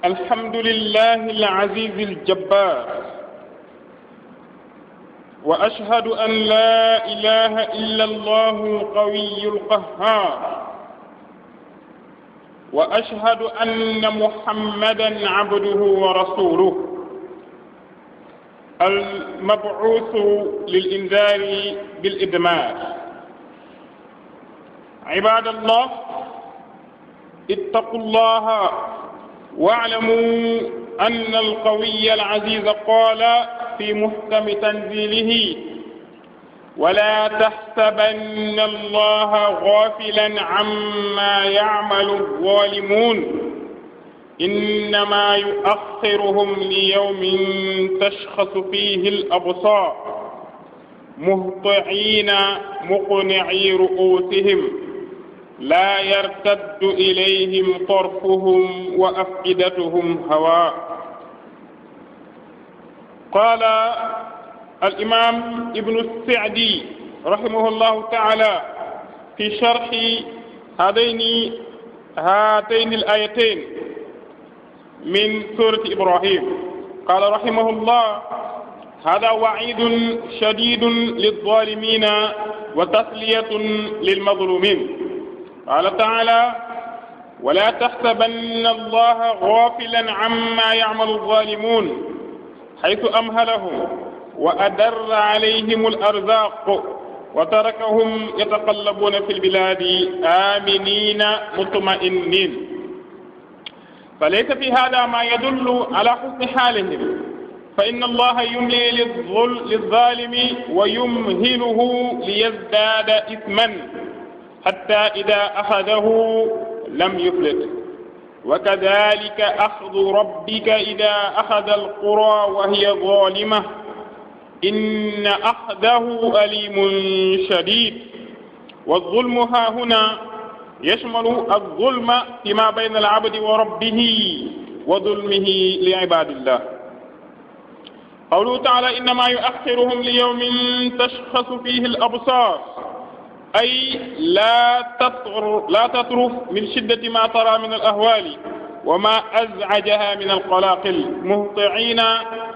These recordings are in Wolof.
الحمد لله العزيز الجبار، وأشهد أن لا إله إلا الله القوي القهار، وأشهد أن محمدا عبده ورسوله المبعوث للإنذار بالإدمار. عباد الله، اتقوا الله واعلموا أن القوي العزيز قال في محكم تنزيله: ولا تحسبن الله غافلا عما يعمل الظالمون إنما يؤخرهم ليوم تشخص فيه الأبصار مهطعين مقنعي رؤوسهم لا يرتد إليهم طرفهم وأفئدتهم هواء. قال الإمام ابن السعدي رحمه الله تعالى في شرح هاتين الآيتين من سورة إبراهيم، قال رحمه الله: هذا وعيد شديد للظالمين وتسلية للمظلومين. قال تعالى: ولا تحسبن الله غافلا عما يعمل الظالمون، حيث أمهلهم وأدر عليهم الأرزاق وتركهم يتقلبون في البلاد آمنين مطمئنين. فليس في هذا ما يدل على حسن حالهم، فإن الله يملي للظالم ويمهله ليزداد إثما حتى إذا أخذه لم يفلت. وكذلك أخذ ربك إذا أخذ القرى وهي ظالمة إن أخذه أليم شديد. والظلم ها هنا يشمل الظلم فيما بين العبد وربه وظلمه لعباد الله. قوله تعالى: إنما يؤخرهم ليوم تشخص فيه الأبصار، أي لا تطرف من شدة ما ترى من الأهوال وما أزعجها من القلاقل، مهطعين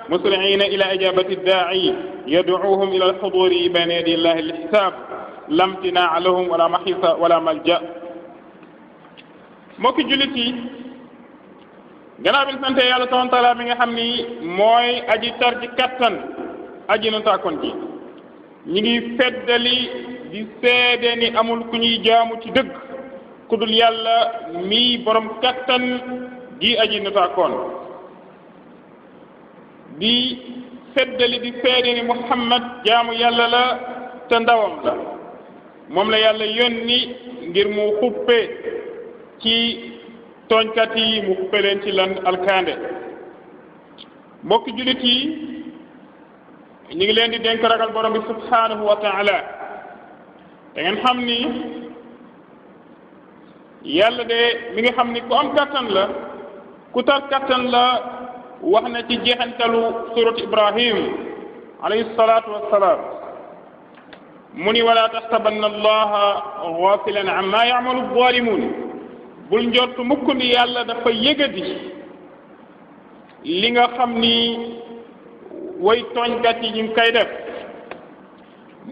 مسرعين إلى إجابة الداعي يدعوهم إلى الحضور بين يدي الله الحساب، لا امتناع لهم ولا محيص ولا ملجأ. mbokki jullit yi, gannaaw bi ñu sante yàlla subhaanahu wa taala mi nga xam ni mooy aji tar ci kattan, aji na tàkkoon ji, ñi ngi feddali di seede ni amul ku ñuy jaamu ci dëgg ku dul yàlla mii borom kattan gi aji na tàkkoon, di feddali di seede ni Muhammad jaamu yàlla la te ndawam la, moom la yàlla yónni ngir mu xuppe ci tooñkat yi, mu xuppe leen ci lan alkaande. mbokki jullit yi, ñu ngi leen di dénk ragal borom bi subhanahu wa taala. da ngeen xam ni yàlla de mi nga xam ni ku am kattan la, ku tar kattan la, wax na ci jeexantalu surat Ibrahim alayhi salaatu wassalaam mu ni: wala taxsabanna allaha gaafilan amma ya'malu zaalimuun. bul njort mukk ni yàlla dafa yëgadi li nga xam ni way tooñkat yi ñu ngi koy def.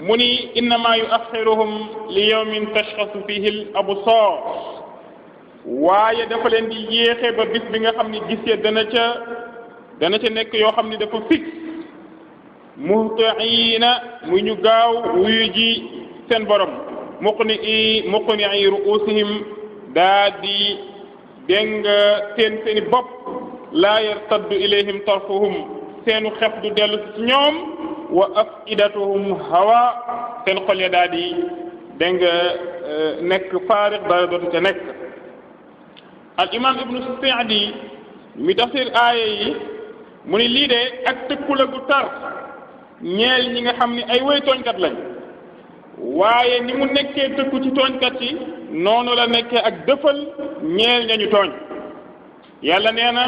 mu ni: innama yuaxiruhum li yawmin tashxasu fihi al absaar, waaye dafa leen di yéexe ba bis bi nga xam ni gis ya dana ca nekk yoo xam ni dafa fixe. muhtiina muy ñu gaaw wuyu ji seen borom, muqni'i ru'usihim daa di déng seeni bopp, laa yartaddu ilayhim tarfuhum, seenu xef du dellu ci ñoom, wa afidatuhum hawa, seen xol ya daa di déng nekk faarix, dara dootu ca nekk. al imam ibnu Saadi mi tafsir aaya yi mu ni lii de ak tëkku la gu tar ñeel ñi nga xam ni ay woy tooñkat lañ, waaye ni mu nekkee tëkku ci tooñkat yi noonu la nekkee ak dëfal ñeel ñañu tooñ. yàlla nee na: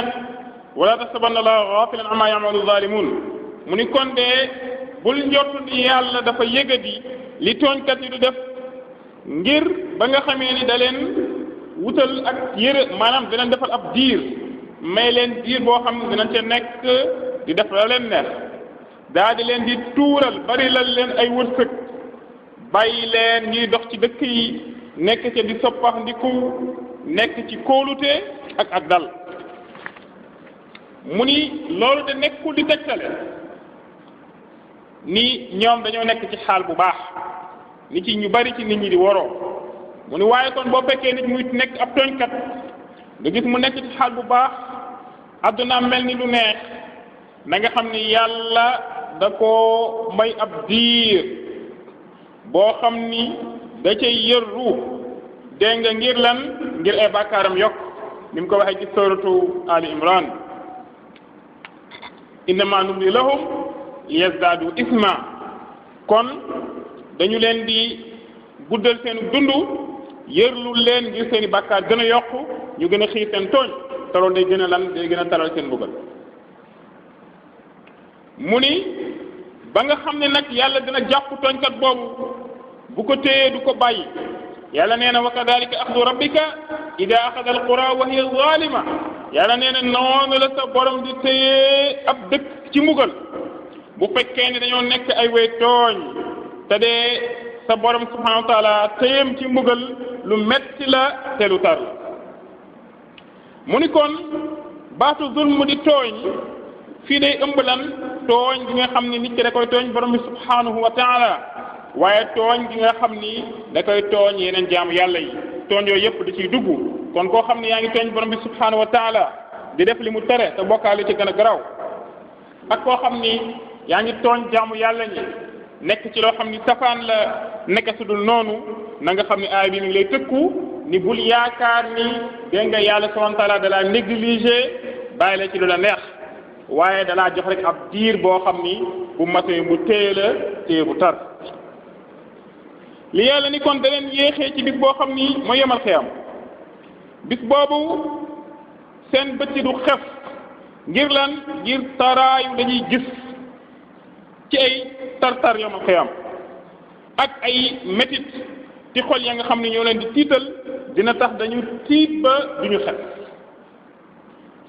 wala taxsabanna allaha gaafilan amma ya'malu zaalimuun. mu ni kon de bul njort ni yàlla dafa yëgadi li tooñkat yi du def, ngir ba nga xamee ni da leen wutal ak yére, maanaam da leen defal ab diir may leen diir boo xam ne dinañ ca nekk di def la leen neex daa di leen di tuural bari lal leen ay wërsëg bàyyi leen ñuy dox ci dëkk yi nekk ca di soppax ndiku nekk ci kóolute ak dal mu ni loolu de nekkul di tegtale ni ñoom dañoo nekk ci xaal bu baax ni ci ñu bari ci nit ñi di waroo mu ni waaye kon boo fekkee nit muy nekk ab tooñkat nga gis mu nekk ci xaal bu baax adduna mel ni lu neex na nga xam ni yàlla da koo may ab diir boo xam ni da cay yërru dégg nga ngir lan ngir ay bàkkaaram yokk ni mu ko waxee ci suratu Ali Imran innama numli lahum liyazdadu isma kon dañu leen di guddal seen dund yërlu leen ngir seen i bàkkaar gën a yokk ñu gën a xiir seen tooñ te loolu day gën a lan day gën a taral seen mbugal mu ni ba nga xam ne nag yàlla dina jàpp tooñkat boobu bu ko téyee du ko bàyyi yàlla nee na wa kadalika axdu rabbika ida axada alqura wa hiya zalima yàlla nee na noonu la sa borom di téyee ab dëkk ci mbugal bu fekkee ni dañoo nekk ay way tooñ te de sa borom subhanahu wa taala téyem ci mbugal lu metti la te lu tar la mu ni kon baatu zulm di tooñ fii day ëmb lan tooñ gi nga xam ni nit ki da koy tooñ borom bi subhanahu wa taala waaye tooñ gi nga xam ni da koy tooñ yeneen jaamu yàlla yi tooñ yooyu yëpp da ciy dugg kon koo xam ni yaa ngi tooñ borom bi subhanahu wa taala di def li mu tere te bokkaale ci gën a garaw ak koo xam ni yaa ngi tooñ jaamu yàlla ñi nekk ci loo xam ni safaan la nekk su dul noonu na nga xam ni aay bi mi ngi lay tëkku ni bul yaakaar ni dégg nga yàlla subhanahu wa taala da laa négligé bàyyi la ci lu la neex waaye dalaa jox rek ab diir boo xam ni bu matee mu téye la téye bu tar li yàlla ni kon da leen yéexee ci bis boo xam ni mooy yemal xiyam bis boobu seen bëcc du xef ngir lan ngir taraayu dañuy gis ci ay tar-tar yemal xiyam ak ay métit ci xol ya nga xam ni ñoo leen di tiital dina tax dañu tiit ba duñu xef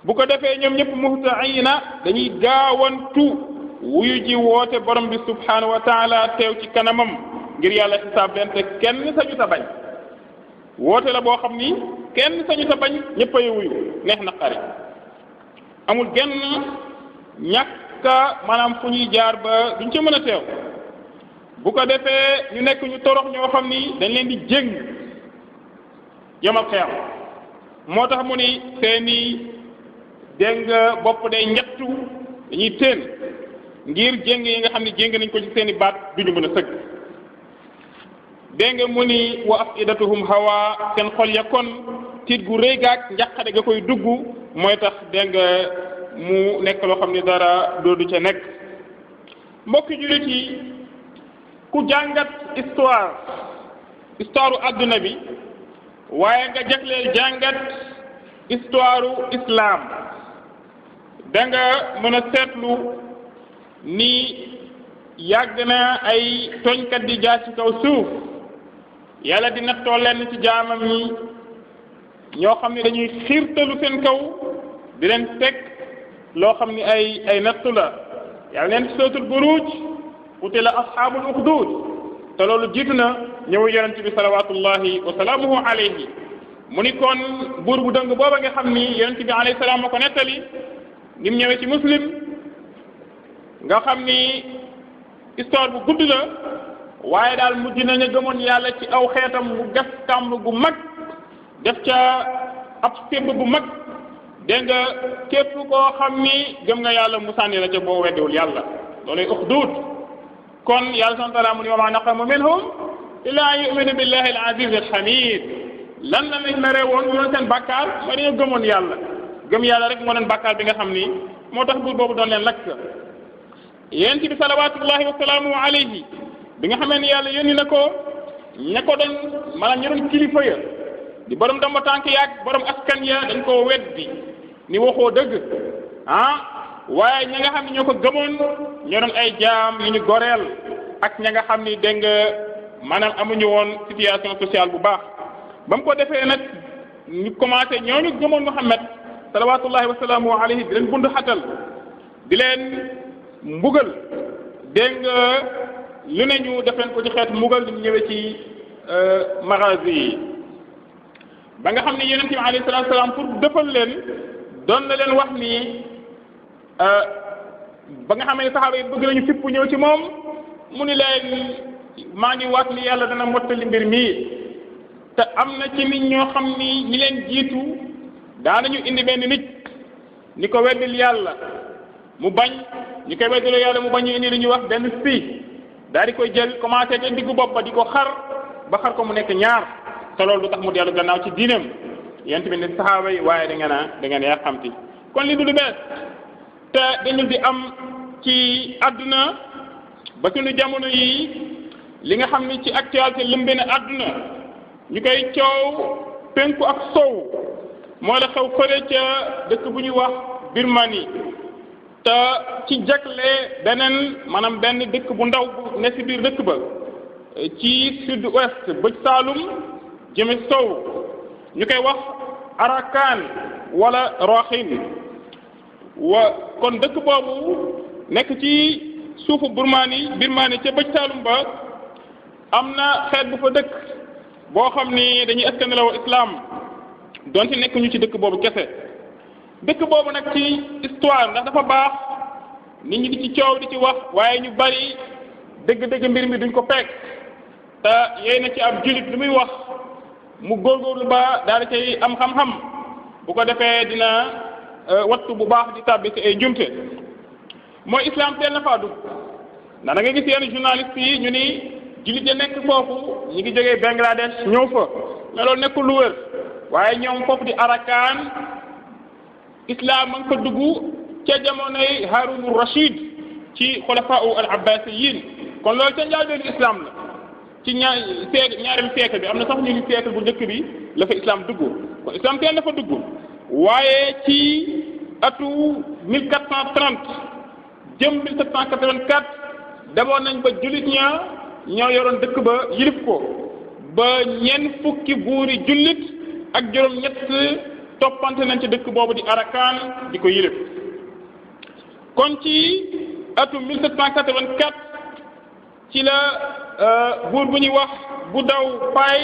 bu ko defee ñoom ñëpp muhtaina dañuy gaawantu wuyu ji woote borom bi subhanahu wa taala teew ci kanamam ngir yàlla xisaab leen te kenn sañu ta bañ woote la boo xam ni kenn sañu ta bañ ñëpp a wuyu neex na xari amul genn ñàkka maanaam fu ñuy jaar ba duñ ca mën a teew bu ko defee ñu nekk ñu torox ñoo xam ni dañ leen di jéng yomal xeex moo tax mu ni seeni dégg nga bopp day ñettu dañuy teen ngir jéng yi nga xam ne jéng nañ ko ci seeni baat duñu mën a sëgg dégg nga mu ni wa afidatuhum hawa seen xol ya kon tiit gu rëy gaag njàqare ga koy dugg mooy tax dégg nga mu nekk loo xam ne dara doodu ca nekk mbokki jullit yi ku jàngat histoire adduna bi waaye nga jagleel jàngat histoire islam da nga mën a seetlu ni yàgg na ay tooñkat di jaar ci kaw suuf yàlla di nattoo lenn ci jaamam yi ñoo xam ne dañuy xiirtalu seen kaw di leen teg loo xam ni ay nattu la yàlla neen ci sootul buruj qutila ashaabul uxduud te loolu jiitu na ñëw yonent bi salawatullahi wa salaamuhu alayhi mu ni kon buur bu dëng booba nga xam ni yonent bi alayhi salaam ma ko nettali ni mu ñëwee ci muslim nga xam ni histoire bu gudd la waaye daal mujj nañu gëmoon yàlla ci aw xeetam mu gas kàmb gu mag def ca ab sébb bu mag dégg nga képp koo xam ni gëm nga yàlla mu sànni la ca boo weddiwul yàlla looluy uxduud kon yàlla subhaanahu wa taala mu ni wa maa naqamu minhum illaa an yu'minu billahi al-aziz al-hamid lan la lañ mere woon ñu doon seen bàkkaar mooy dañoo gëmoon yàlla gëm yàlla rek moo doon bàkkaar bi nga xam ni moo tax buur boobu doon leen lakk yonent bi salawatullahi wa salaamu alayhi bi nga xamee ni yàlla yónni na ko ña ko doon maanaam ña doon kilifa ya di borom damba tànk yaag borom askan ya dañ koo weddi ni waxoo dëgg waaye ña nga xam ne ñoo ko gëmoon ñoo doon ay jaam yu ñu goreel ak ña nga xam ni dégg nga maanaam amuñu woon situation sociale bu baax ba mu ko defee nag ñu commencé ñooñu gëmoon Muhammad salawatullahi wa salaamu alayhi di leen bund xatal di leen mbugal dégg nga lu ne ñu def leen ko ci xeet mbugal di ñëwee ci magazi yi ba nga xam ne yonent bi alayhi salaatu salaam pour defal leen doon na leen wax ni ba nga xam ne saxaaba yi bëgg nañu fipp ñëw ci moom mu ni leen maa ngi waat ni yàlla dana mottali mbir mii te am na ci nit ñoo xam ni ñi leen jiitu daanañu indi benn nit ni ko weddil yàlla mu bañ ñi koy weddiloo yàlla mu bañ ñu indi lu ñuy wax benn si daal di koy jël commencé ca diggu bopp ba di ko xar ba xar ko mu nekk ñaar te loolu du tax mu dellu gannaaw ci diineem yent bi ne saxaaba yi waaye da ngeen yaa xamti kon li du lu bees te dañu di am ci àdduna ba suñu jamono yi li nga xam ni ci actualité lëmbe na àdduna ñu koy coow penku ak sow moo la xew fële ca dëkk bu ñuy wax Birmanie te ci jagle beneen maanaam benn dëkk bu ndaw bu ne ci biir dëkk ba ci sud ouest bëj Saalum jëme sow ñu koy wax Rakhine wala Rakhine kon dëkk boobu nekk ci suufu Birmanie ca bëj Saalum ba am na xeet bu fa dëkk boo xam ni dañuy askaneloo islam donte nekk ñu ci dëkk boobu kese dëkk boobu nag ci histoire ndax dafa baax nit ñi di ci coow di ci wax waaye ñu bari dëgg-dëgg mbir mi duñ ko fekk te yéy na ci ab jullit lu muy wax mu góorgóorlu ba daal di cay am xam-xam bu ko defee dina wattu bu baax di tàbbi ci ay njumte mooy islam teel na faa dugg ndax da nga gis yenn journaliste yi ñu ni jullit ya nekk foofu ñu ngi jógee Bangladesh ñëw fa mais loolu nekkul lu wër waaye ñoom foofu di Rakhine islam ma nga fa dugg ca jamonoy Harun Rashid ci xulafaa al abbasiyin kon loolu ca njaalbeenu islam la ci ñaareelu siècle bi am na sax ñu ni siècle bu njëkk bi la fa islam dugg kon islam teel na fa dugg waaye ci atu 1430 jëm 1784 demoon nañ ba jullit ña ñoo yoroon dëkk ba yilif ko ba ñeent fukki buuri jullit ak juróom-ñett toppante nañ ci dëkk boobu di Rakhine di ko yilif kon ci atum 1784 ci la buur bu ñuy wax bu daw Paix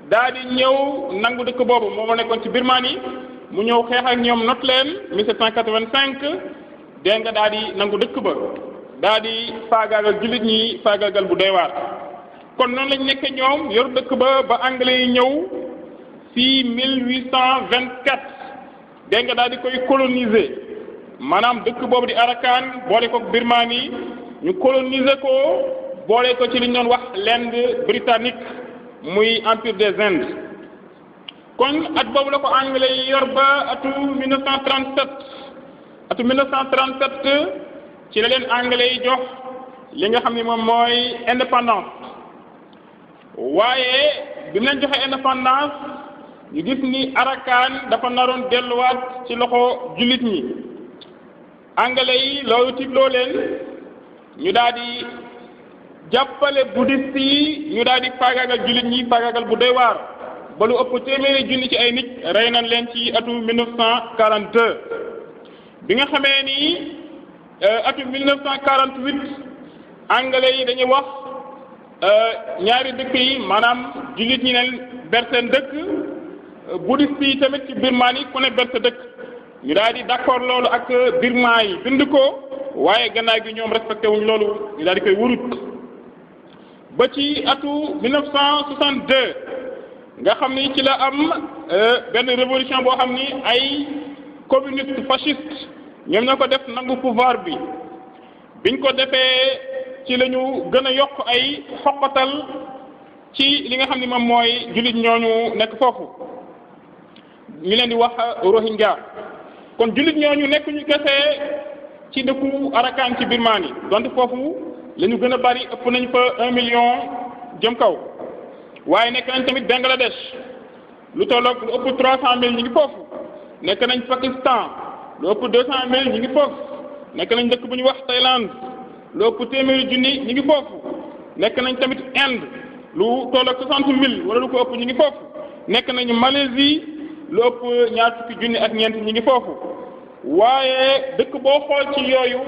daal di ñëw nangu dëkk boobu moo nekkoon ci Birmanie mu ñëw xeex ak ñoom not leen 1785 dégg nga daal di nangu dëkk ba daal di faagaagal jullit ñi faagaagal bu doy waar kon noonu lañ nekk ñoom yor dëkk ba anglais yi ñëw fii 1824 dégg nga daal di koy coloniser maanaam dëkk boobu di Rakhine boole ko Birmanie ñu coloniser ko boole ko ci li ñu doon wax l'Inde britannique muy empire des Indes kon at boobu la ko anglais yi yor ba atu 1937 ci la leen anglais yi jox li nga xam ni moom mooy indépendance waaye bi mu leen joxe indépendance ñu gis ni Rakhine dafa naroon delluwaat ci loxo jullit ñi anglais yi loolu tiitloo leen ñu daal di jàppale bouddhiste yi ñu daal di faagaagal jullit ñi faagaagal bu doy waar ba lu ëpp téeméeri junni ci ay nit rey nañ leen ci atu 1942 bi nga xamee ni atu 1948 anglais yi dañuy wax ñaari dëkk yi maanaam jullit ñi leen ber seen dëkk bouddhiste yi tamit ci Birmanie ku ne ber sa dëkk ñu daal di d'accord loolu ak Birman yi bind ko waaye gannaaw gi ñoom respecté wuñ loolu ñu daal di koy wurut ba ci atu 1962 nga xam ni ci la am benn révolution boo xam ni ay communiste fasciste ñoom ñoo ko def nangu pouvoir bi biñ ko defee ci la ñu gën a yokk ay xoqatal ci li nga xam ni moom mooy jullit ñooñu nekk foofu ñu leen di wax Rohingya kon jullit ñooñu nekk ñu kese ci dëkku Rakhine ci Birmanie donte foofu la ñu gën a bari ëpp nañ fa 1 million jëm kaw waaye nekk nañ tamit Bangladesh lu tolloog lu ëpp 300,000 ñu ngi foofu nekk nañ Pakistan lu ëpp 200,000 ñu ngi foofu nekk nañ dëkk bu ñu wax Thaïlande lu ëpp téeméeri junni ñu ngi foofu nekk nañ tamit Inde lu tolloog 60,000 wala lu ko ëpp ñu ngi foofu nekk nañu Malaisie lu ëpp ñaar fukki junni ak ñeent ñi ngi foofu waaye dëkk boo xool ci yooyu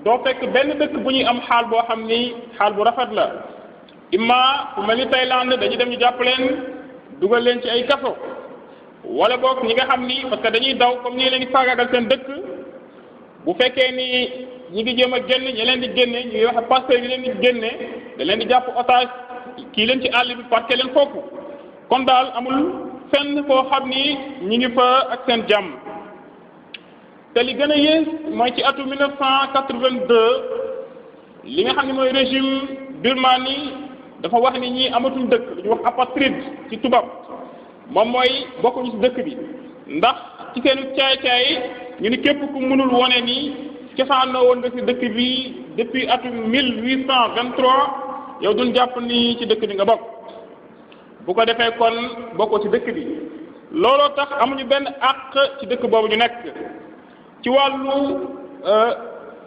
doo fekk benn dëkk bu ñuy am xaal boo xam ni xaal bu rafet la imma fu mel ni Thaïlande dañuy dem ñu jàpp leen dugal leen ci ay kaso wala boog ñi nga xam ni parce que dañuy daw comme ñi leen di faagaagal seen dëkk bu fekkee ni ñi ngi jéem a génn ñi leen di génne ñu ngi wax pasteur yi leen di génne da leen di jàpp otage kii leen ci àll bi parqué leen foofu kon daal amul fenn foo xam ni ñi ngi fa ak seen jàmm te li gën a yées mooy ci atu 1982 li nga xam ne mooy régime Birmanie dafa wax ni ñi amatuñ dëkk lu ñuy wax apatride ci tubaab moom mooy bokkuñu ci dëkk bi ndax ci seen caay-caay ñu ni képp ku mënul wone ni cosaanoo woon nga ci dëkk bi depuis atu 1823 yow duñ jàpp ni ci dëkk bi nga bokk bu ko defee kon bokkoo ci dëkk bi looloo tax amuñu benn àq ci dëkk boobu ñu nekk ci wàllu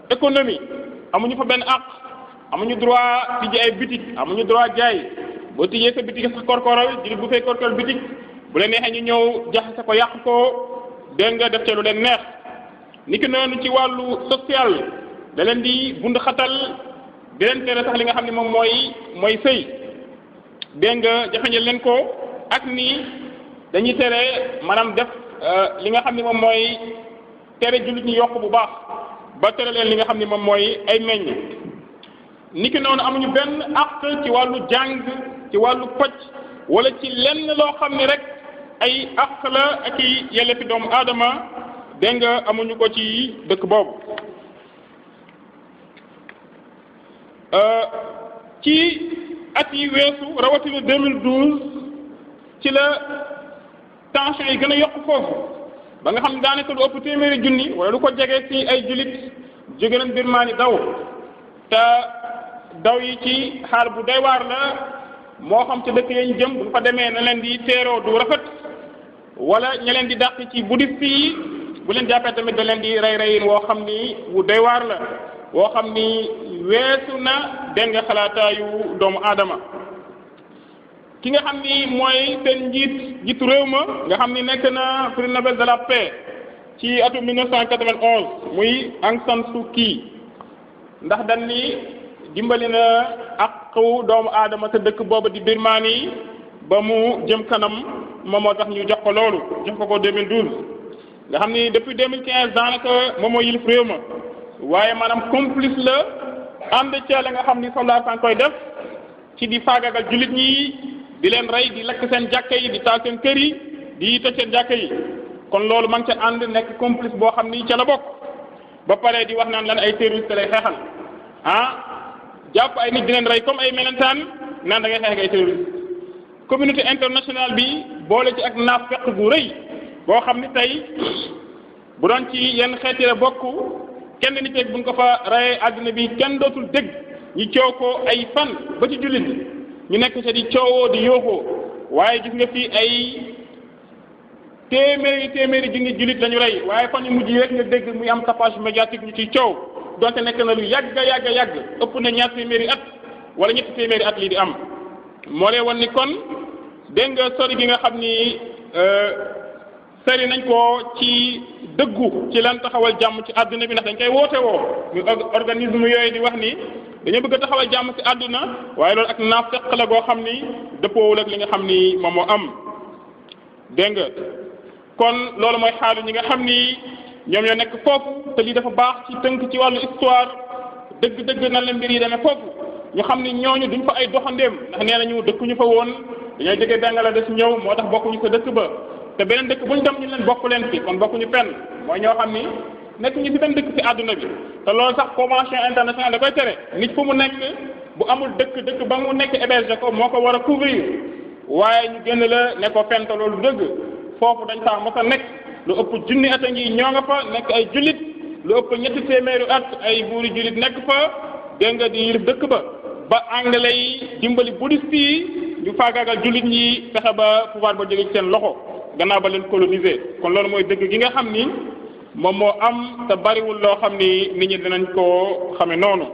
économie amuñu fa benn àq amuñu droit tijji ay bitik amuñu droit jaay boo tijjee sa bitik sax korkoral jullit bu fay korkoral bitik bu leen neexee ñu ñëw jaxase ko yàq ko dégg nga def ca lu leen neex niki noonu ci wàllu social da leen di bund xatal di leen tere sax li nga xam ne moom mooy sëy dégg nga jaxañal leen ko ak ni dañuy tere maanaam def li nga xam ne moom mooy tere jullit ñi yokk bu baax ba tere leen li nga xam ne moom mooy ay meññ niki noonu amuñu benn àq ci wàllu jàng ci wàllu paj wala ci lenn loo xam ne rek ay àq la ak i yelleefi doomu aadama dégg nga amuñu ko ci dëkk boobu ci at yi weesu rawatina 2012 ci la tension yi gën a yokk foofu ba nga xam ne daanaka lu ëpp téeméeri junni wala lu ko jege ci ay jullit jóge nañ Birmanie daw te daw yi ci xaal bu doy waar la moo xam ci dëkk yañ jëm bu fa demee na leen di teeroo du rafet wala ña leen di dàq ci bouddhiste yi bu leen jàppee tamit da leen di rey woo xam ni wu doy waar la woo xam ni weesu na dégg nga xalaataayu doomu aadama ki nga xam ni mooy seen jiitu réew ma nga xam ni nekk na prix Nobel de la Paix ci atum 1991 muy Aung San Suu Kyi ndax dañ ni dimbali na aqu doomu aadama te dëkk boobu di Birmanie ba mu jëm kanam moom moo tax ñu jox ko loolu jox ko 2012 nga xam ni depuis 2015 daanaka moom moo yilif réew ma waaye maanaam complice la ànd ca la nga xam ni soldat san koy def ci di faagagal jullit ñi di leen rey di lakk seen jàkka yi di taal seen kër yi di tëj seen jàkka yi kon loolu ma ngi ca ànd nekk complice boo xam ni ca la bokk ba pare di wax naan lan ay terroriste lay xeexal jàpp ay nit di leen rey comme ay melentaan naan da ngay xeex ak ay terroriste communauté internationale bi boole ci ak naafeq bu rëy boo xam ni tey bu doon ci yenn xeet yi la bokk kenn nit rek bu ñu ko fa reyee àdduna bi kenn dootul dégg ñu coow ko ay fan ba ci jullit ñu nekk ca di coowoo di yooxoo waaye gis nga fi ay téeméeri junni jullit lañu rey waaye fan yu mujj rek nga dégg muy am tapage médiatique ñu ciy coow donte nekk na lu yàgg ëpp na ñaar téeméeri at wala ñetti téeméeri at lii di am moo lay wan ni kon dégg nga sori gi nga xam ni sori nañ ko ci dëggu ci lan taxawal jàmm ci àdduna bi ndax dañ koy woote woo ñu organisme yooyu di wax ni dañoo bëgg a taxawal jàmm ci àdduna waaye loolu ak naafeq la goo xam ni dëppoowul ak li nga xam ni moom moo am dégg nga kon loolu mooy xaalu ñi nga xam ni ñoom ñoo nekk foofu te lii dafa baax ci tënk ci wàllu histoire dëgg-dëgg nan la mbir yi demee foofu ñu xam ni ñooñu duñ fa ay doxandéem ndax nee nañu dëkkuñu fa woon dañoo jógee Bangladesh ñëw moo tax bokkuñu sa dëkk ba te beneen dëkk bu ñu dem ñu leen bokk leen fi kon bokkuñu fenn mooy ñoo xam ni nekkuñu fi benn dëkk ci àdduna bi te loolu sax convention internationale da koy tere nit fu mu nekk bu amul dëkk ba mu nekk héberger ko moo ko war a couvrir waaye ñu génn la ne ko fenn te loolu dëgg foofu dañ faa mos a nekk lu ëpp junni at a ngi ñoo nga fa nekk ay jullit lu ëpp ñetti téeméeri at ay buuri jullit nekk fa dégg nga di yilif dëkk ba anglais yi dimbali bouddhiste yi ñu faagaagal jullit ñi fexe ba pouvoir ba jóge ci seen loxo gannaaw ba leen coloniser kon loolu mooy dëgg gi nga xam ni moom moo am te bariwul loo xam ni nit ñi dinañ koo xame noonu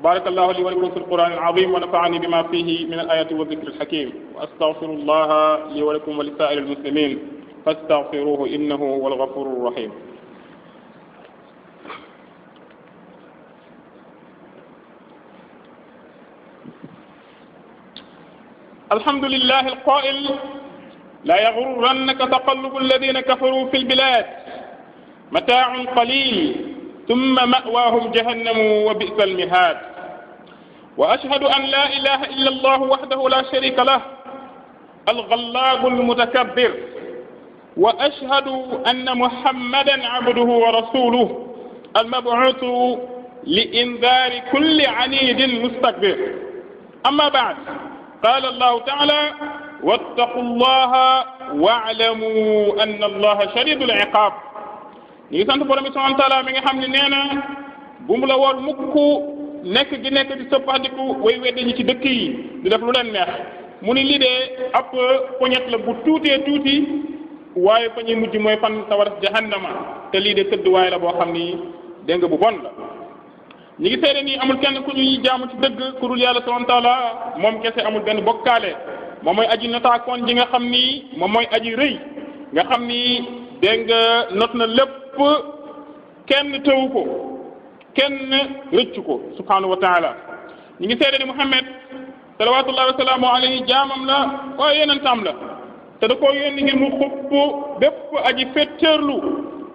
بارك الله لي ولكم في القرآن العظيم ونفعني بما فيه من الآيات والذكر الحكيم وأستغفر الله لي ولكم ولسائر المسلمين فاستغفروه إنه هو الغفور الرحيم. الحمد لله القائل لا يغرنك تقلب الذين كفروا في البلاد متاع قليل ثم مأواهم جهنم وبئس المهاد. وأشهد أن لا إله إلا الله وحده لا شريك له الغلاب المتكبر وأشهد أن محمدا عبده ورسوله المبعوث لإنذار كل عنيد مستكبر. أما بعد قال الله تعالى واتقوا الله واعلموا أن الله شديد العقاب. ñi ngi sant borom bi subhanahu wa taala mi nga xam ne nee na bu mu la war mukk nekk gi nekk di soppandiku way wedde ñi ci dëkk yi di def lu leen neex mu ni lii de ab poñet la bu tuutee tuuti waaye fa ñuy mujj mooy fan sawar jahannama te lii de tëdd waaye la boo xam ni dégg nga bu bon la. ñi ngi seede nii amul kenn ku ñuy jaamu ci dëgg ku dul yàlla subhanahu wa taala moom kese amul benn bokkaale moom mooy aji notaakoon ji nga xam ni moom mooy aji rëy nga xam ni dégg nga not na lépp kenn tëwu ko kenn rëccu ko subhanahu wa taala. ñi ngi seede ni Muhammad salawatullahi wa salaamu alayhi jaamam la waaye yonentam la te da koo yónni ngir mu xupp bépp aji fetteerlu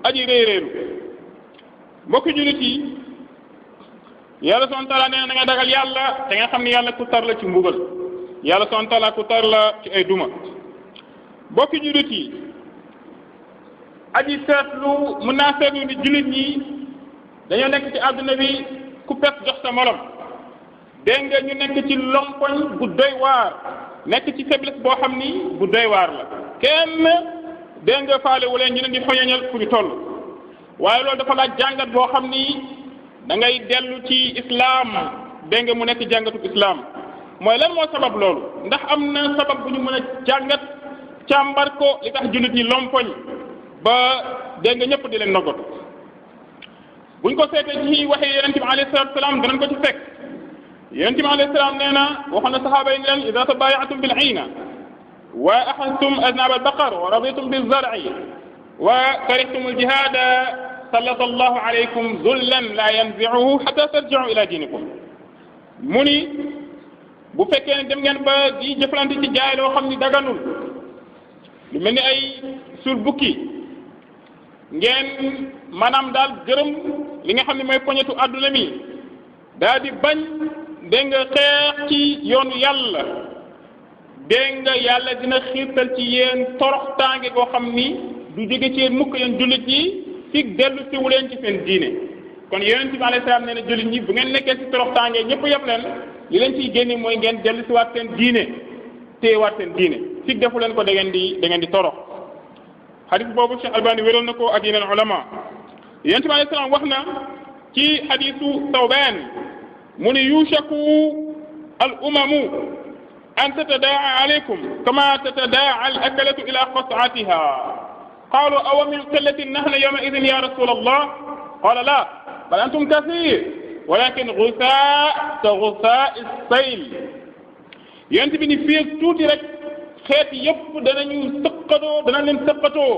aji réeréeru. mbokki jullit yi yàlla subhanahu wa taala nee na nga dagal yàlla te nga xam ne yàlla ku tar la ci mbugal yàlla subhanahu wa taala ku tar la ci ay duma. mbokki jullit yi aji seetlu mën naa seetlu ni jullit ñi dañoo nekk ci àdduna bi ku pes jox sa morom dégg nga ñu nekk ci lompoñ bu doy waar nekk ci faiblesse boo xam ni bu doy waar la kenn dégg nga faale wu leen ñu leen di xoñoñal fu ñu toll. waaye loolu dafa laaj jàngat boo xam ni da ngay dellu ci islam dégg nga mu nekk jàngatu islam mooy lan moo sabab loolu ndax am na sabab bu ñu mën a jàngat càmbar ko li tax jullit ñi lompoñ ba dégg nga ñëpp di leen noggatu. buñ ko seetee ci waxee yonent bi alayhi salaatu salaam danañ ko ci fekk yonent bi alayhi salaam nee na waxoon na saxaaba yi ne leen idaa tabaaya'tum bil ayna wa axadtum aznaab al baqar wa raditum biz zar'i wa karihtum al jihaada sallata allahu alaykum zullan la yanzi'uhu hatta tarji'u ila diinikum. mu ni bu fekkee ne dem ngeen ba di jëflante ci jaay loo xam ni daganul lu mel ni ay suul bukki ngeen maanaam daal gërëm li nga xam ne mooy poñetu àdduna mi daal di bañ dégg nga xeex ci yoonu yàlla dégg nga yàlla dina xiirtal ci yéen toroxtaange koo xam ni du jóge ci yéen mukk yéen jullit yi fig dellu siwu leen ci seen diine. kon yonent bi alayhi salaam nee na jullit ñi bu ngeen nekkee ci toroxtaange ñëpp yëpp leen li leen ciy génne mooy ngeen dellu si waat seen diine téyewaat seen diine fig defu leen ko da ngeen di torox. xadis boobu Cheikh Albani wéral na ko ak yeneen ulama. yonent bi alayhi salaam wax na ci xadisu Tawbaan mu ni yushaku al umamu an tatadaa alaykum kama tatadaa al akalatu ila qas'atiha qalu aw min qillatin nahnu yawma idin ya rasul allah qala la bal antum kathir walakin ghusaa ka ghusaa as-sayl. yonent bi ni fii tuuti rek xeet yëpp danañu sëqatoo dana leen sëqatoo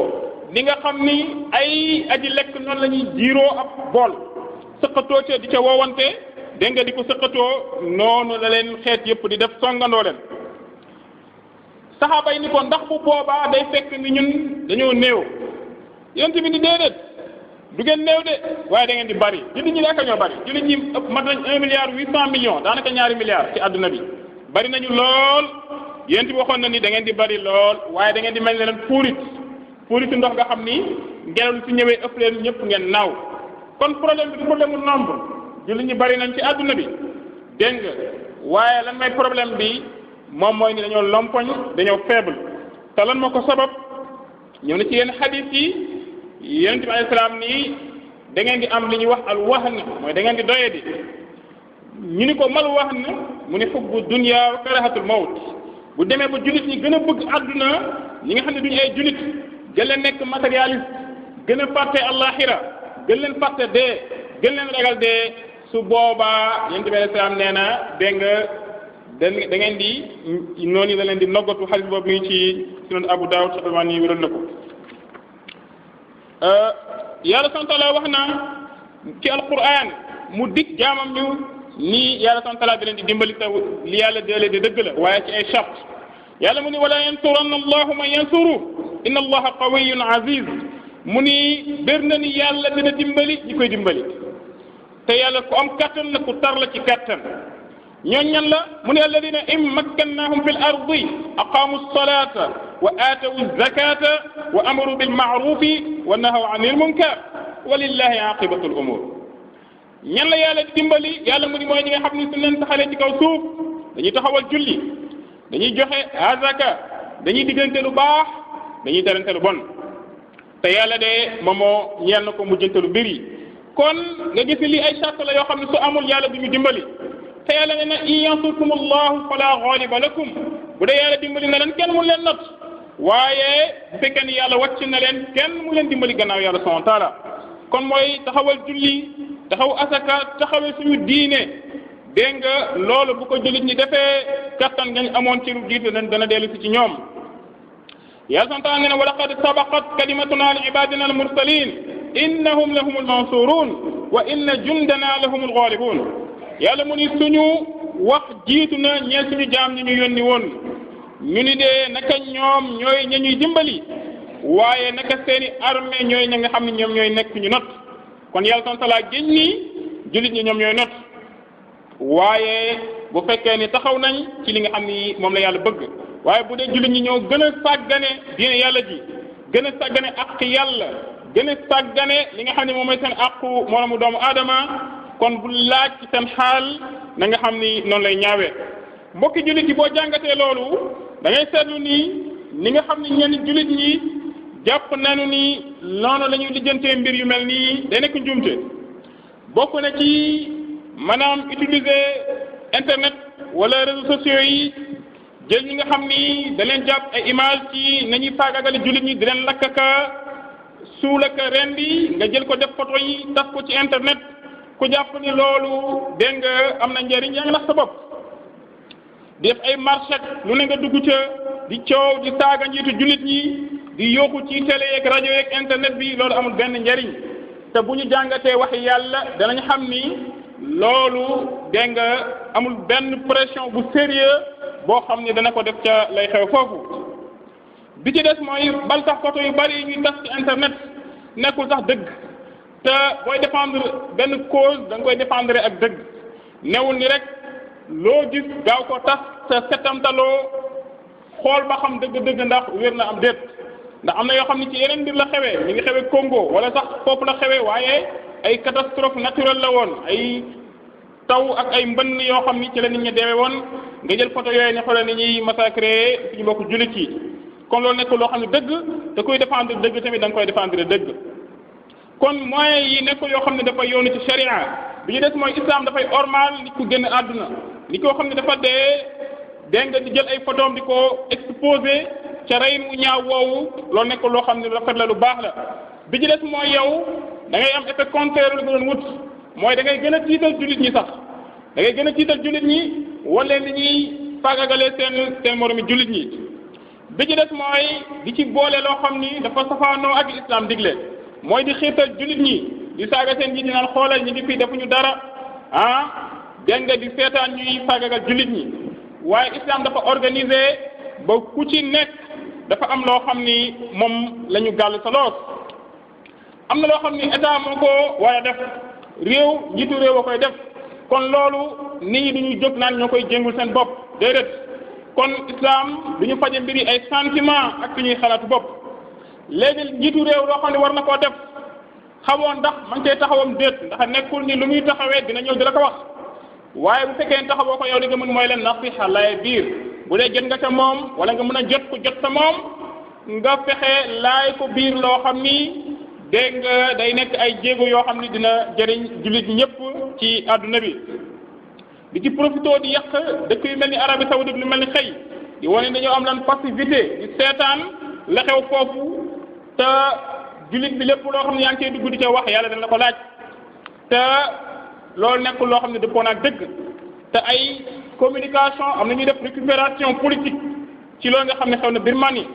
li nga xam ni ay aji lekk noonu la ñuy jiiroo ab bool sëqatoo ca di ca woowante dégg nga di ko sëqatoo noonu la leen xeet yëpp di def songandoo leen. saxaaba yi ni ko ndax bu boobaa day fekk ni ñun dañoo néew yonent bi ni déedéet du ngeen néew de waaye da ngeen di bari jullit ñi daaka ñoo bari jullit ñi ëpp mat nañ 1,8 milliard daanaka ñaari milliards ci àdduna bi bari nañu lool. yéen bi waxoon na ni da ngeen di bari lool waaye da ngeen di mel ne leen fuuritu ndox nga xam ni ngelaw li su ñëwee ëpp leen ñëpp ngeen naaw. kon problème bi du problème mu nombre jullit ñi bari nañ ci àdduna bi dégg nga waaye lan mooy problème bi moom mooy ni dañoo lompoñ dañoo faible te lan moo ko sabab ñëw na ci yenn xadiis yi yonent bi alayhi salaam nii da ngeen di am li ñuy wax al wahn mooy da ngeen di doye di ñu ni ko mal wahn mu ni hubbu dunya wa karahatul mawt. bu demee ba jullit ñi gën a bëgg àdduna ñi nga xam ne duñu ay jullit gën leen nekk matérialiste gën a fàtte àllaaxira gën leen fàtte dee gën leen ragal dee su boobaa yonent bi alayhi salaam nee na dégg nga da ngeen di noonu la leen di noggatu. xadis boobu mi ci sunan Abu Dawud Albani wéral na ko. yàlla subhanahu wa taala wax na ci alquran mu dig jaamam ñu nii yàlla subhanahu wa taala di leen di dimbali taw li yàlla deele di dëgg la waaye ci ay charte yàlla mu ni wala yansuranna allahu man yansuru inna allaha qawiyyun aziz mu ni bér na ni yàlla dina dimbali ñi koy dimbali te yàlla ku am kattan la ku tar la ci kattan. ñooñ ñan la mu ne alladina in makkannahum fi l ardi aqaamu salata wa aatawu zakata wa amaru bil maarufi wa nahaw anil munkar wa lillahi aqibatu l umur. ñan la yàlla di dimbali yàlla mu ni mooy ñi nga xam ne su leen taxalee ci kaw suuf dañuy taxawal julli dañuy joxe azaka dañuy diggante lu baax dañuy terante lu bon te yàlla de moom moo ñeel na ko mujjante lu mbir yi. kon nga gis ni lii ay charte la yoo xam ne su amul yàlla du ñu dimbali te yàlla ne na in yansurkum allahu fala ghaliba lakum bu dee yàlla dimbali na leen kenn mu leen not waaye bu fekkee ni yàlla wàcc na leen kenn mu leen dimbali gannaaw yàlla subhanahu wa taala. kon mooy taxawal julli taxaw asaka taxawee suñu diine dégg nga loolu bu ko jullit ñi defee kattan ngañ amoon ci lu jiitu dana dellu si ci ñoom. yàlla subhanahu wa taala ne na wa laqad sabaqat kalimatuna li ibadina al mursalin innahum lahumul mansurun wa inna jundana lahumul ghalibun. yàlla mu ni suñu wax jiitu na ñeel suñu jaam ñi ñu yónni woon ñu ni de naka ñoom ñooy ña ñuy dimbali waaye naka seeni armée ñooy ña nga xam ne ñoom ñooy nekk ñu not. kon yàlla subhanahu wa ta'ala géñ ni jullit ñi ñoom ñooy not waaye bu fekkee ni taxaw nañ ci li nga xam ni moom la yàlla bëgg waaye bu dee jullit ñi ñoo gën a sàggane diine yàlla ji gën a sàggane ak yàlla gën a sàggane li nga xam ne moom mooy seen àqu moroomu doomu aadama kon bu laaj ci seen xaal na nga xam ni noonu lay ñaawee. mbokki jullit yi boo jàngatee loolu da ngay seetlu ni nga xam ni ñenn jullit ñi jàpp nañu ni noonu la ñuy lijjantee mbir yu mel nii day nekk njuumte. bokk na ci maanaam utiliser internet wala réseaux sociaux yi jël ñi nga xam ni da leen jàpp ay image ci nañuy faagagale jullit ñi di leen lakk ka suul ak rendi nga jël ko def photo yi taf ko ci internet ku jàpp ni loolu dégg nga am na njëriñ yaa ngi nax sa bopp. di def ay marché lu ne nga dugg ca di coow di saaga njiitu jullit ñi di yokku ci télé yeeg rajo yeeg internet bi loolu amul benn njëriñ te bu ñu jàngatee waxi yàlla danañ xam ni loolu dégg nga amul benn pression bu sérieux boo xam ni dana ko def ca lay xew foofu. bi ci des mooy bal sax photo yu bari yi ñuy tas ci internet nekkul sax dëgg te booy défendre benn cause da nga koy défendre ak dëgg newul ni rek loo gis gaaw ko tas sa setamtaloo xool ba xam dëgg-dëgg ndax wér na am déet ndax am na yoo xam ne ci yeneen mbir la xewee mi ngi xewee Congo wala sax foofu la xewee waaye ay catastrophe naturelle la woon ay taw ak ay mbënn yoo xam ni ci la nit ñi deewee woon nga jël photo yooyu ne xoolal ni ñuy massacrer suñu mbokku jullit yi kon loolu nekk loo xam ne dëgg te kuy défendre dëgg tamit da nga koy défendre dëgg. kon moyens yi nekkul yoo xam ne dafa yoonu ci sharia bi ñu des mooy islam dafay ormal nit ku génn àdduna ni koo xam ne dafa dégg nga di jël ay photom di ko exposé ca rey mu ñaaw woowu loolu nekkul loo xam ne rafet la lu baax la. bi ci des mooy yow da ngay am effet contraire lu doon wut mooy da ngay gën a tiital jullit ñi sax da ngay gën a tiital jullit ñi wala li ñuy faagagalee seen moromi jullit ñi. bi ci des mooy di ci boole loo xam ni dafa safaanoo ak islam digle mooy di xiirtal jullit ñi di saaga seen ji di naan xoolal ñi ngi fii defuñu dara dégg nga di seetaan ñuy faagagal jullit ñi waaye islam dafa organisé ba ku ci nekk dafa am loo xam ni moom la ñu gàll sa loos am na loo xam ni état moo ko war a def réew njiitu réew a koy def kon loolu nit ñi duñu jóg naan ñoo koy jéngul seen bopp déedéet kon islam du ñu faje mbiri ay sentiment ak suñuy xalaatu bopp léegi njiitu réew loo xam ne war na koo def xamoon ndax man cee taxawam déet ndax nekkul ni lu muy taxawee dina ñëw di la ko wax waaye bu fekkee taxawoo ko yow li nga mën mooy leen nasiha lay biir bu dee jot nga ca moom wala nga mën a jot ko jot sa moom nga fexe laay ko biir loo xam ni dégg nga day nekk ay jéego yoo xam ni dina jëriñ jullit ñëpp ci àdduna bi di ci profité di yàq dëkk yu mel ni Arabie Saoudite lu mel ni xëy di wane dañoo am lan passivité di seetaan la xew foofu te jullit bi lépp loo xam ne yaa ngi cey dugg di ca wax yàlla dana la ko laaj te loolu nekkul loo xam ne dëppoo ak dëgg te ay communication am na ñuy def récupération politique ci loolu nga xam ne xew na Birmanie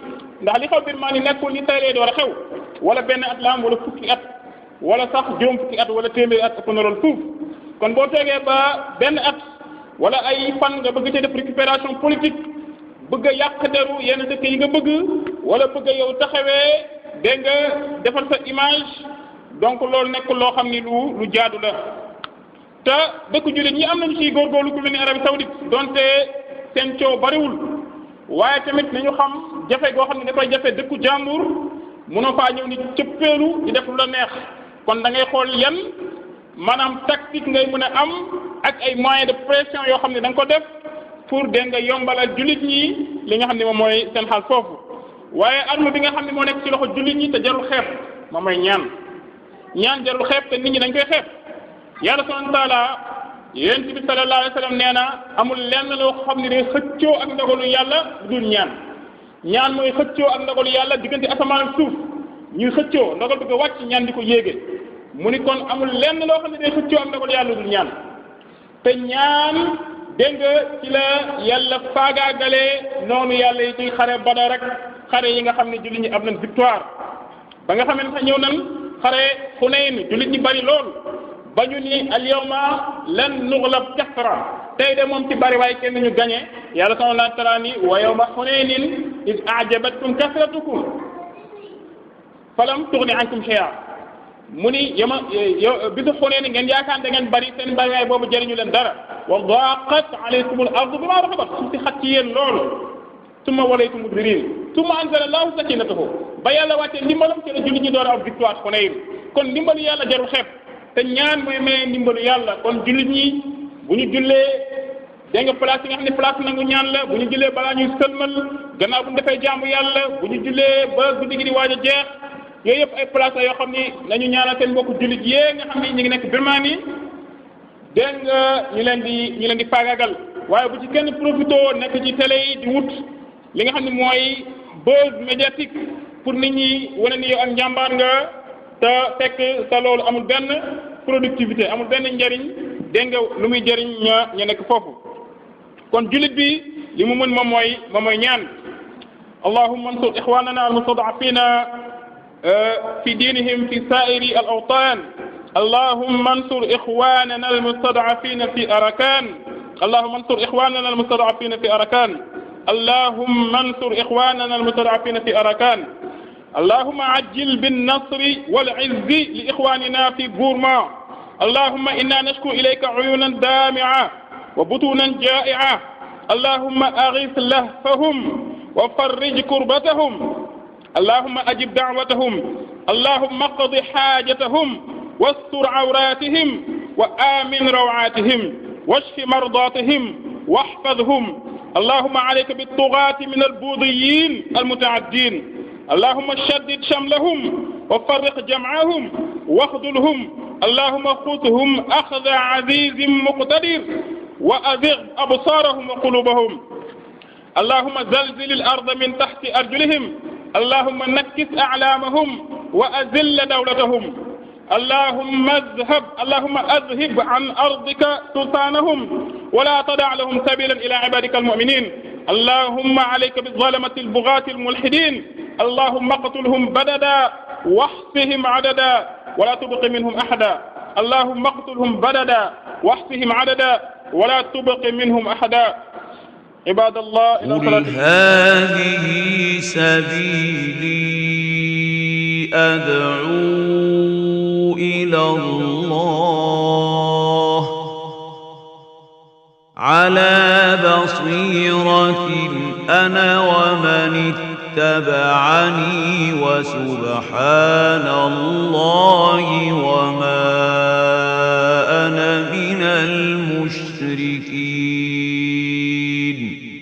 ndax li xew Birmanie nekkul ni tey lay door a xew wala benn at la am wala fukki at wala sax juróom fukki at wala téeméeri at ëpp na loolu fuuf kon boo toogee ba benn at wala ay fan nga bëgg cee def récupération politique bëgg a yàq deru yenn dëkk yi nga bëgg wala bëgg a yow taxawee dégg nga defal sa image donc loolu nekk loo xam ni lu jaadu la te dëkk jullit ñi am nañu ciy góorgóorlu ku mel ni Arabie Saoudite donte seen coow bariwul waaye tamit nañu xam jafe goo xam ne dafay jafe dëkku jàmbur mënoo faa ñëw ni cëppeelu di def lu la neex kon da ngay xool yan maanaam tactique ngay mën a am ak ay moyens de pression yoo xam ne da nga ko def pour dégg nga yombalal jullit ñi li nga xam ne moom mooy seen xaal foofu waaye arme bi nga xam ne moo nekk ci loxo jullit ñi te jarul xeeb moom mooy ñaan jarul xeeb te nit ñi dañ koy xeeb yàlla subhanahu wa taala yonent bi sallallahu alayhi wa sallam nee na amul lenn loo xam ne day xëccoo ak ndogalu yàlla dul ñaan mooy xëccoo ak ndogalu yàlla diggante asamaan ak suuf ñuy xëccoo ndogal bëgg a wàcc ñaan di ko yéege mu ni kon amul lenn loo xam ne day xëccoo ak ndogalu yàlla dul ñaan te ñaan dégg nga ci la yàlla faagaagalee noonu yàlla yi ci xare Badar rek xare yi nga xam ne jullit ñi am nañ victoire ba nga xam ne sax ñëw nañ xare Hunayn jullit ñi bari lool ba ñu ni al yawma lan nuglab kasra tey de moom ci bari waaye kenn ñu gañe yàlla subhanahu wa ta'ala ni wa yawma Hunaynin iz a'jabatkum kasratukum falam tughni ankum shay'a mu ni bisu Hunayn ngeen yaakaar da ngeen bari seen bari waaye boobu jëriñu leen dara wa daqat alaykum al ardu bima rahabat suuf si xat ci yéen loolu summa walaytum mudbirin summa anzala allahu sakinatahu ba yàlla wàccee ndimbalam ci la jullit ñi door a am victoire Hunayn kon ndimbalu yàlla jarul xeeb te ñaan mooy maye ndimbalu yàlla kon jullit ñi bu ñu jullee dégg nga place yi nga xam ne place nangu ñaan la bu ñu jullee balaa ñuy sëlmal gannaaw bu ñu defee jaamu yàlla bu ñu jullee ba guddi gi di waaj a jeex yooyu yëpp ay place la yoo xam ni nañu ñaanal seen mbokku jullit yee nga xam ni ñu ngi nekk Birmanie dégg nga ñu leen di faagaagal waaye bu ci kenn profité nekk ci télé yi di wut li nga xam ne mooy buzz médiatique pour nit ñi wane ni yow ak njàmbaar nga te fekk sa loolu amul benn productivité amul benn njariñ dégg nga lu muy jëriñ ña nekk foofu kon jullit bi li mu mën moom mooy ñaan allahumma ansur ixwanana almustadafina fi dinihim fi sairi al awtan allahumma ansur ixwanana almustadafina fi arakan allahumma ansur ixwanana almustadafina fi arakan allahumma ansur ixwanana almustadafina fi arakan اللهم عجل بالنصر والعز لإخواننا في بورما اللهم إنا نشكو إليك عيونا دامعة وبطونا جائعة اللهم أغث لهفهم وفرج كربتهم اللهم أجب دعوتهم اللهم اقض حاجتهم واستر عوراتهم وآمن روعاتهم واشف مرضاتهم واحفظهم اللهم عليك بالطغاة من البوذيين المتعدين اللهم شدد شملهم وفرق جمعهم واخذلهم اللهم خذهم أخذ عزيز مقتدر وأزغ أبصارهم وقلوبهم اللهم زلزل الأرض من تحت أرجلهم اللهم نكس أعلامهم وأذل دولتهم اللهم أذهب عن أرضك سلطانهم ولا تدع لهم سبيلا إلى عبادك المؤمنين اللهم عليك بالظلمة البغاة الملحدين اللهم اقتلهم بددا واحصهم عددا ولا تبق منهم أحدا اللهم اقتلهم بددا واحصهم عددا ولا تبق منهم أحدا عباد الله قل هذه سبيلي أدعو إلى الله على بصيرة أنا ومن اتبعني وسبحان الله وما